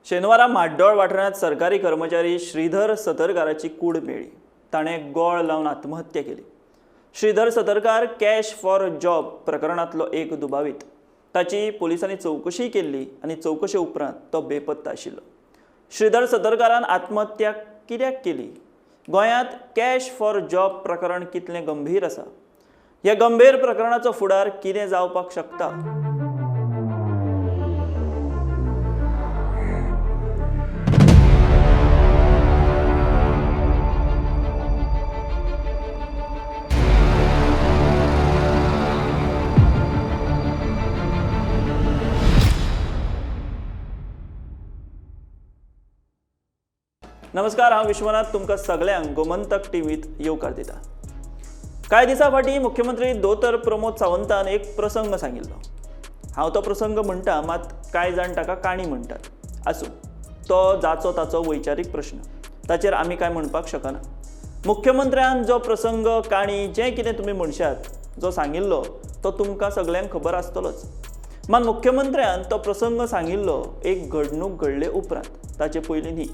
शेनवारा म्हाड्डोळ वाठारांत सरकारी कर्मचारी श्रीधर सतरकाराची कूड मेळ्ळी. ताणें गोळ लावन आत्महत्या केली. Shridhar Satarkar cash for job प्रकरणांतलो एक दुबावीत. ताची पोलिसांनी चवकशी केल्ली आनी चवकशे उपरांत तो बेपत्ता आशिल्लो. श्रीधर सतरकारान आत्महत्या कित्याक केली? गोंयांत कॅश फॉर जॉब प्रकरण कितलें गंभीर आसा? ह्या गंभीर प्रकरणाचो फुडार कितें जावपाक शकता? नमस्कार, हांव विश्वनाथ तुमकां सगळ्यांक गोमंतक टीव्हीत येवकार दिता. कांय दिसां फाटीं मुख्यमंत्री दोतोर प्रमोद सावंतान एक प्रसंग सांगिल्लो. हांव तो प्रसंग म्हणटा, मात कांय जाण ताका काणी म्हणटात. आसूं, तो जाचो ताचो वैचारीक प्रश्न, ताचेर आमी कांय म्हणपाक शकना. मुख्यमंत्र्यान जो प्रसंग, काणी, जें कितें तुमी म्हणशात, जो सांगिल्लो तो तुमकां सगळ्यांक खबर आसतलोच. मात मुख्यमंत्र्यान तो प्रसंग सांगिल्लो एक घडणूक घडले उपरांत, ताचे पयलीं न्ही.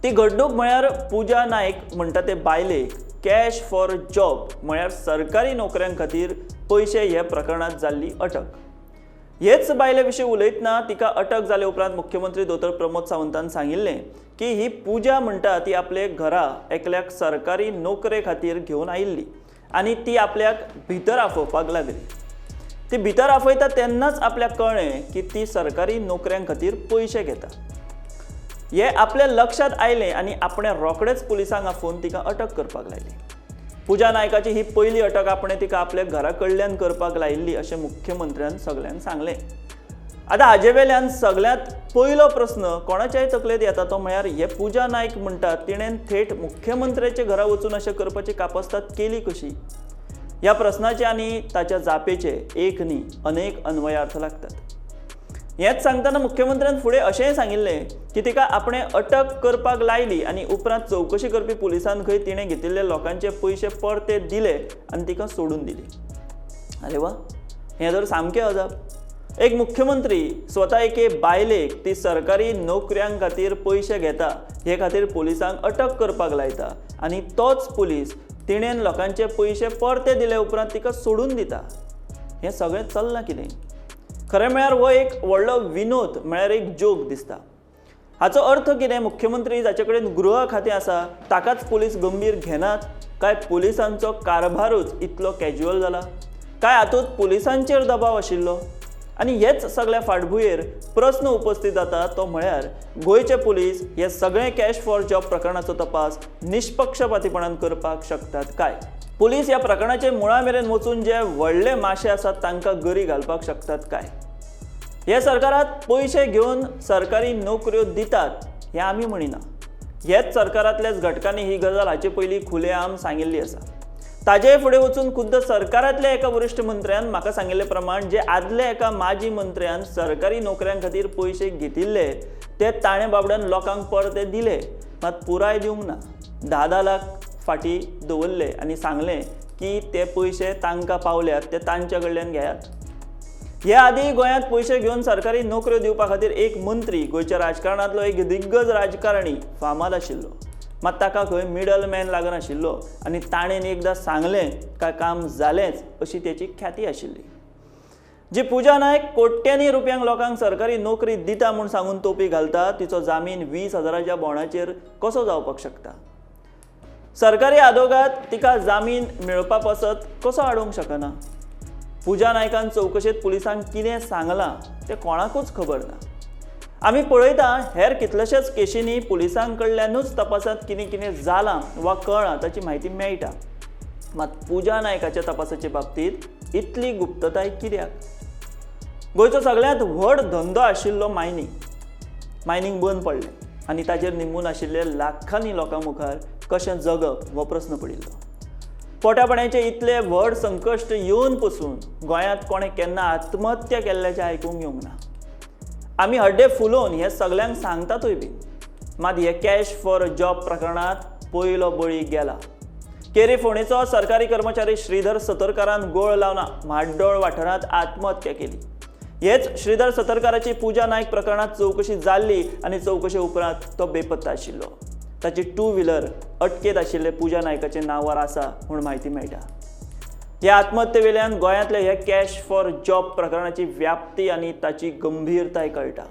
ती घडणूक म्हळ्यार पूजा नायक म्हणटा ते बायलेक कॅश फॉर जॉब म्हळ्यार सरकारी नोकऱ्यां खातीर पयशे हे प्रकरणांत जाल्ली अटक. हेच बायले विशीं उलयतना तिका अटक जाले उपरांत मुख्यमंत्री दोतोर प्रमोद सावंतान सांगिल्लें की ही पूजा म्हणटा ती आपले घरा एकल्याक सरकारी नोकरे खातीर घेवन आयिल्ली आनी ती आपल्याक भितर आफोवपाक लागली. ती भितर आफयता तेन्नाच आपल्याक कळ्ळें की ती सरकारी नोकऱ्यां खातीर पयशे घेता. हे आपल्या लक्षात आयलें आनी आपणें रोखडेच पुलिसांक आफोवन तिका अटक करपाक लायली. पूजा नायकाची ही पयली अटक आपणें तिका आपल्या घरा कडल्यान करपाक लायिल्ली अशें मुख्यमंत्र्यान सगल्यांक सांगलें. आतां हाजे वेल्यान सगल्यांत पयलो प्रस्न कोणाच्याय तकलेंत येता तो म्हळ्यार हे पूजा नायक म्हणटात तिणें थेट मुख्यमंत्र्याच्या घरा वचून अशें करपाची कापस्ताद केली कशी? ह्या प्रस्नाचे आनी ताच्या जापेचे एक न्ही अनेक अन्वयार्थ लागतात. हेंच सांगतना मुख्यमंत्र्यान फुडें अशेंय सांगिल्लें की तिका आपणें अटक करपाक लायली आनी उपरांत चवकशी करपी पुलिसान खंय तिणें घेतिल्ले लोकांचे पयशे परते दिले आनी तिका सोडून दिली. अरे वा, हें तर सामकें अजाप. एक मुख्यमंत्री स्वता एके बायलेक ती सरकारी नोकऱ्यां खातीर पयशे घेता हे खातीर पुलिसांक अटक करपाक लायता आनी तोच पुलीस तिणें लोकांचे पयशे परते दिले उपरांत तिका सोडून दिता. हें सगळें चल्लां कितें? खरें म्हळ्यार हो एक व्हडलो विनोद, म्हळ्यार एक जोक दिसता. हाचो अर्थ कितें? मुख्यमंत्री जाचे कडेन गृह खातें आसा ताकाच पुलीस गंभीर घेनात काय? पुलिसांचो कारभारूच इतलो कॅज्युअल जाला काय? हातूंत पुलिसांचेर दबाव आशिल्लो? आनी हेच सगळ्या फाटभुंयेर प्रस्न उपस्थित जाता तो म्हळ्यार गोंयचे पुलीस हे सगळे कॅश फॉर जॉब प्रकरणाचो तपास निष्पक्षपातीपणान करपाक शकतात काय? पुलीस ह्या प्रकरणाचे मुळा मेरेन वचून जे व्हडले माशे आसात तांकां गरी घालपाक शकतात काय? हे सरकारात पयशे घेवन सरकारी नोकऱ्यो दितात हें आमी म्हणिना. हेच सरकारांतल्याच घटकांनी ही गजाल हाचे पयलीं खुलेआम सांगिल्ली आसा. ताजेय फुडें वचून खुद्द सरकारांतल्या एका वरिश्ठ मंत्र्यान म्हाका सांगिल्ले प्रमाण जे आदल्या एका माजी मंत्र्यान सरकारी नोकऱ्यां खातीर पयशे घेतिल्ले ते ताणें बाबड्यान लोकांक परते दिले, मात पुराय दिवंक ना. 10-10 लाख फाटीं दवरले आनी सांगलें की ते पयशे तांकां पावल्यात ते तांच्या कडल्यान घेयात. हे आदीं गोंयांत पयशे घेवन सरकारी नोकऱ्यो दिवपा खातीर एक मंत्री, गोंयच्या राजकारणांतलो एक दिग्गज राजकारणी फामाद आशिल्लो, मात ताका खंय मिडल मॅन लागनाशिल्लो आनी ताणें एकदां सांगलें काय काम जालेंच अशी तेची ख्याती आशिल्ली. जी पूजा नायक कोट्यांनी रुपयांक लोकांक सरकारी नोकरी दिता म्हूण सांगून तोपी घालता तिचो जामीन 20,000च्या बॉंडाचेर कसो जावपाक शकता? सरकारी आदोगाद तिका जामीन मेळपा पासत कसो हाडूंक शकना? पूजा नायकान चवकशेंत पुलिसांक कितें सांगलां तें कोणाकूच खबर ना. आमी पळयता हेर कितलेशेच केशींनी पुलिसां कडल्यानूच तपासांत कितें कितें जालां वा कळ्ळां ताची म्हायती मेळटा, मात पूजा नायकाच्या तपासाचे बाबतींत इतली गुप्तताय कित्याक? गोंयचो सगळ्यांत व्हड धंदो आशिल्लो मायनींग, मायनींग बंद पडलें आनी ताचेर निंबून आशिल्ले लाखांनी लोकां मुखार कशें जगप हो प्रस्न पडिल्लो. पोटापाण्याचे इतले व्हड संकश्ट येवन पसून गोंयांत कोणें केन्ना आत्महत्या केल्ल्याचें आयकूंक येवंक ना. आमी हड्डे फुलोवन हें सगल्यांक सांगतातूय बी, मात हे कॅश फॉर जॉब प्रकरणांत पयलो बळी गेला. केरी फोंडेचो सरकारी कर्मचारी श्रीधर सतरकारान गोळ लावन म्हाड्डोळ वाठारांत आत्महत्या केली. हेच श्रीधर सतरकाराची पुजा नायक प्रकरणात चवकशी जाल्ली आनी चवकशे उपरांत तो बेपत्ता आशिल्लो. ताची टू व्हिलर अटकेत आशिल्ले पुजा नायकाचे नांवार आसा म्हूण म्हायती मेळटा. ह्या आत्महत्येवेल्यान गोंयांतले हे कॅश फॉर जॉब प्रकरणाची व्याप्ती आनी ताची गंभीरताय कळटा.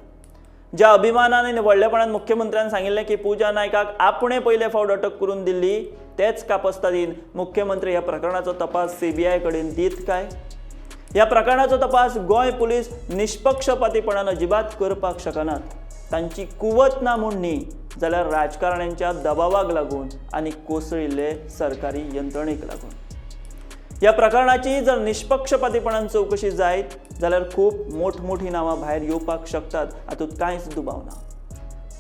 ज्या अभिमानान आनी व्हडलेपणान मुख्यमंत्र्यान सांगिल्लें की पुजा नायकाक आपणें पयले फावट अटक करून दिल्ली, तेच कापस्तादीन मुख्यमंत्री ह्या प्रकरणाचो तपास सीबीआय कडेन दीत काय? ह्या प्रकरणाचो तपास गोंय पुलीस निष्पक्षपातीपणान अजिबात करपाक शकनात. तांची कुवत ना म्हूण न्ही, जाल्यार राजकारण्यांच्या दबावाक लागून आनी कोसळिल्ले सरकारी यंत्रणेक लागून. ह्या प्रकरणाची जर निष्पक्षपातीपणान चवकशी जायत जाल्यार खूब मोठमोठी नांवां भायर येवपाक शकतात, हातूंत कांयच दुबाव ना.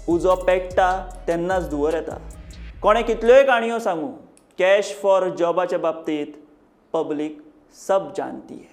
उजो पेट्टा तेन्नाच धुंवर येता. कोणें कितल्योय काणयो सांगू, कॅश फॉर जॉबाच्या बाबतींत पब्लीक सब जानती है.